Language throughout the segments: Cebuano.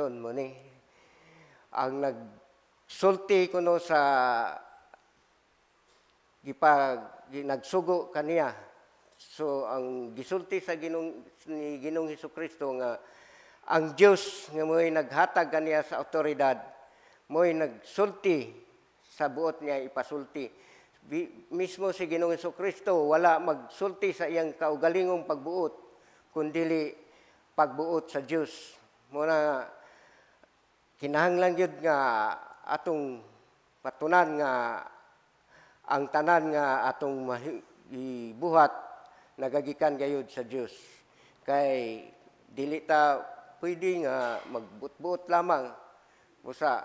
Igsoon mo ni ang nagsulti kuno sa gipa nagsugo kaniya. So ang gisulti sa Ginoong ni Ginoong Hesukristo nga ang Dios nga mo'y naghatag kaniya sa awtoridad, mo'y nagsulti sa buot niya ipasulti. Mismo si Ginoong Hesukristo wala magsulti sa iyang kaugalingong pagbuot kundili pagbuot sa Dios. Mo na kinahanglan gyud nga atong patunan nga ang tanan nga atong ibuhat nagagikan gayud sa Dios. Kay dili ta pwede nga magbuot-buot lamang. Busa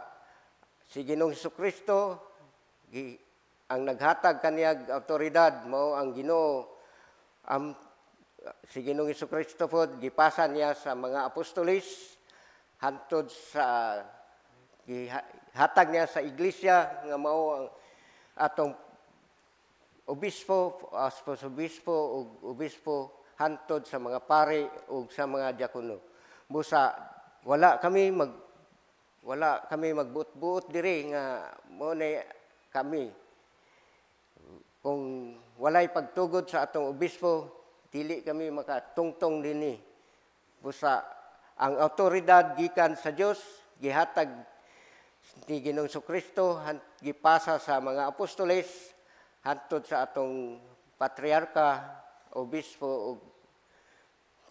si Ginoong Hesukristo ang naghatag kaniyag awtoridad mao ang Ginoo. Ang si Ginoong Hesukristo pod gipasa niya sa mga apostoles hantod sa gihatag niya sa iglesia nga mao ang atong obispo, obispo ug obispo hantod sa mga pari ug sa mga diakono. Busa wala kami magbuot-buot diri nga mo na kami. Kung walay pagtugod sa atong obispo, dili kami makatungtong dinhi. Busa ang awtoridad gikan sa Dios, gihatag ni Ginoong Kristo, gipasa sa mga apostoles hantod sa atong patriarka, obispo ug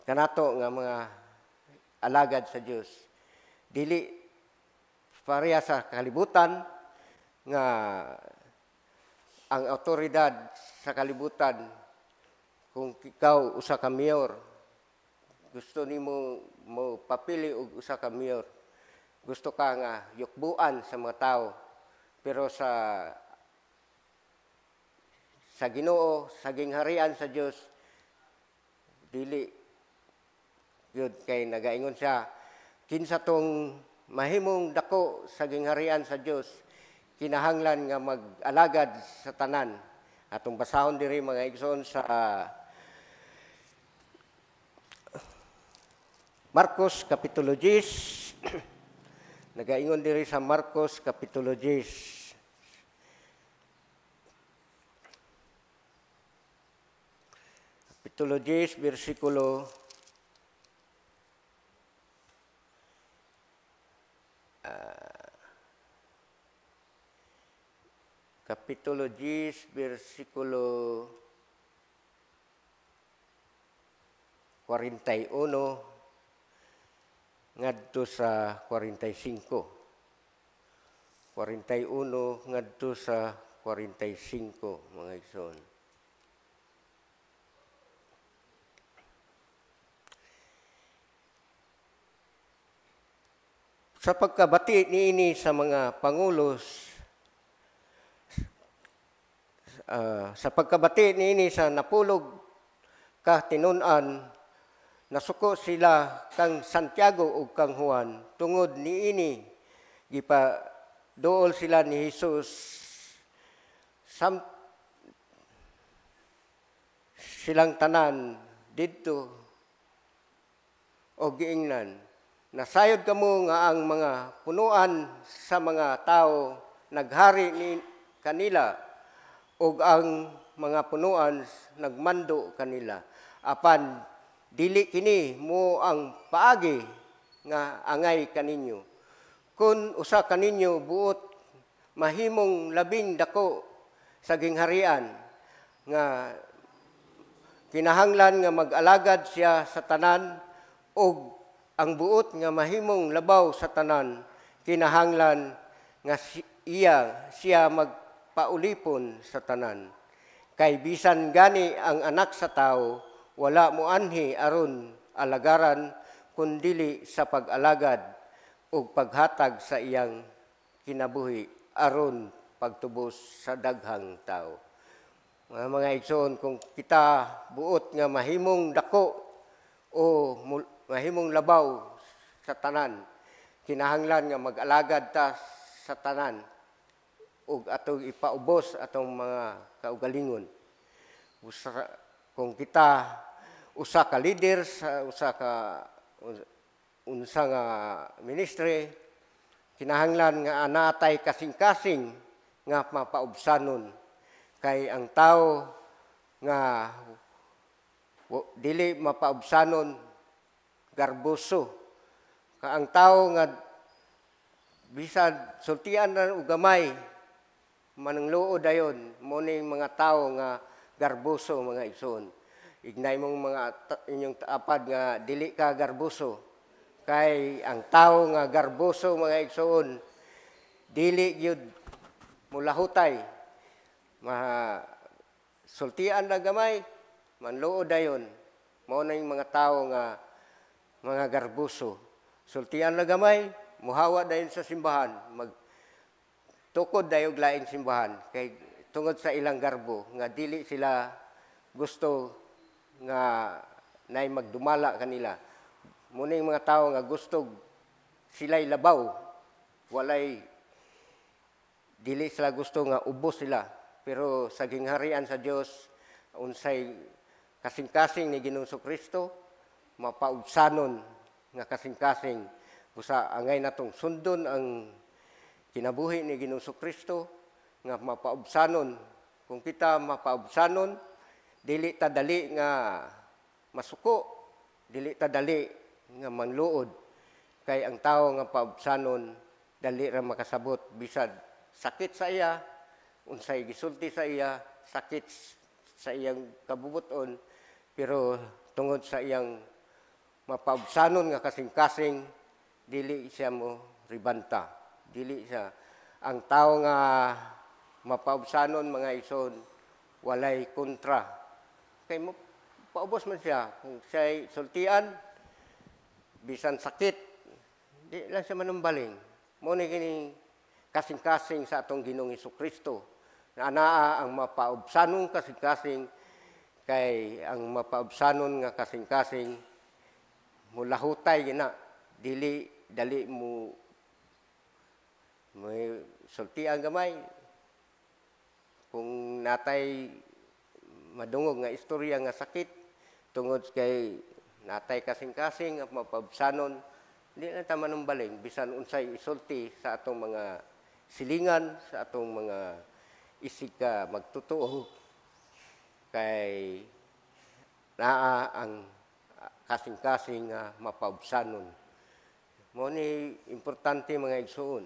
kanato nga mga alagad sa Dios. Dili pareha sa kalibutan nga ang awtoridad sa kalibutan, kung ikaw usa ka mayor, gusto nimo mo papili og usa ka mayor, gusto ka nga yukbuan sa mga tao, pero sa Ginoo, sa gingharian sa Dios, dili yun. Kay nagaingon siya, kinsa tong mahimong dako sa gingharian sa Dios, kinahanglan nga mag-alagad sa tanan. Atong basahon diri, mga igsoon, sa Marcos Kapitulo 10. Nagaingon diri sa Marcos Kapitulo 10. Kapitulo 10, bersikulo Kapitulo 10, bersikulo 41 ngadto sa 45. 41 ngadto sa 45, mga igsoon. Sa pagkabati niini sa mga pangulos, sa pagkabati niini sa napulog ka tinun-an, nasuko sila kang Santiago ug kang Juan. Tungod niini, gipaduol sila ni Jesus silang tanan didto o giingnan, "Nasayod kamo nga ang mga punuan sa mga tao naghari ni kanila ug ang mga punuan nagmando kanila. Apan dili kini mo ang paagi nga angay kaninyo. Kun usa kaninyo buot mahimong labing dako sa gingharian, nga kinahanglan nga mag-alagad siya sa tanan, ug ang buot nga mahimong labaw sa tanan, kinahanglan nga iya siya magpaulipon sa tanan. Kay bisan gani ang Anak sa Tawo wala moanhi aron alagaran, kundili sa pag-alagad ug paghatag sa iyang kinabuhi aron pagtubos sa daghang tao." Mga igsoon, kung kita buot nga mahimong dako o mahimong labaw sa tanan, kinahanglan nga mag-alagad ta sa tanan ug atong ipaubos atong mga kaugalingon. Usa, kung kita usa ka leader sa usa ka unsa nga ministry, kinahanglan nga anatay kasing-kasing nga mapaubsanon, kay ang tao nga dili mapaubsanon, garboso. Ka ang tao nga bisan sultian na og gamay, manangluod dayon, mo ning mga tao nga garboso, mga igsoon. Ignay mong mga inyong apad nga dili ka garboso, kay ang tao nga garboso, mga igsoon, dili gyud mulahutay. Ma sultian na gamay, manluod dayon. Mao na yung mga tao nga mga garboso. Sultian na gamay, muhawa dayon sa simbahan, mag tukod dayon og laing simbahan kay tungod sa ilang garbo nga dili sila gusto nga nay magdumala kanila. Muna yung mga tao nga gusto sila'y labaw, walay dili sila gusto nga ubos sila. Pero sa gingharian sa Dios, unsay kasing-kasing ni Ginoong Kristo, mapaubsanon nga kasing-kasing. Busa angay natong sundon ang kinabuhi ni Ginoong Kristo nga mapaubsanon. Kung kita mapaubsanon, dili ta dali nga masuko, dili ta dali nga manluod, kay ang tawo nga paubsanon, dali ra makasabot bisag sakit sa iya, unsay gisulti sa iya, sakit sa iyang kabubuton, pero tungod sa iyang mapaubsanon nga kasing-kasing, dili siya mo ribanta. Dili siya. Ang tao nga mapaubsanon, mga igsoon, walay kontra. Kay mo paubos man siya. Kung siya'y sultian, bisan sakit, di lang siya manumbaling. Mo ni kini kasing-kasing sa atong Ginoong Kristo. Na anaa ang mapaubsanong kasing-kasing, kay ang mapaubsanon nga kasing-kasing mulahutay gina, dili dali mo may sultian gamay. Kung natay madungog nga istorya nga sakit tungod kay natay kasing-kasing nga mapaubsanon, di na ta manumbaling bisan unsay isulti sa atong mga silingan, sa atong mga isig ka magtotoo, kay naa ang kasing-kasing nga mapaubsanon. Mo ni importante, mga igsoon,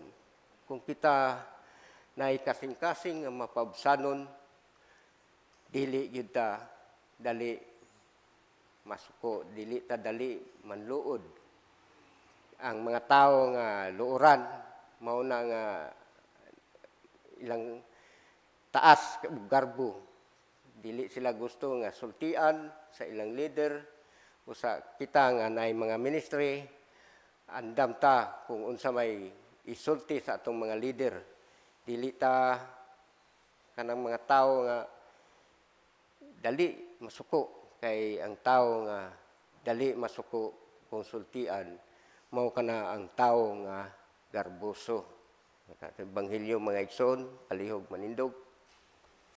kung kita naay kasing-kasing nga mapaubsanon, dili gyud ta dali masuko, dili ta dali manluod. Ang mga tawo nga luoran, mao na nga ilang taas ug garbo. Dili sila gusto nga sultian sa ilang leader. Usa kita nga naay mga ministry, andam ta kung unsa may isulti sa atong mga leader. Dili ta kanang mga tawo nga dali masuko, kay ang tawo nga dali masuko kung sultian, mao kana ang tawo nga garboso. Sa Ebanghelyo, mga igsoon, palihog manindog.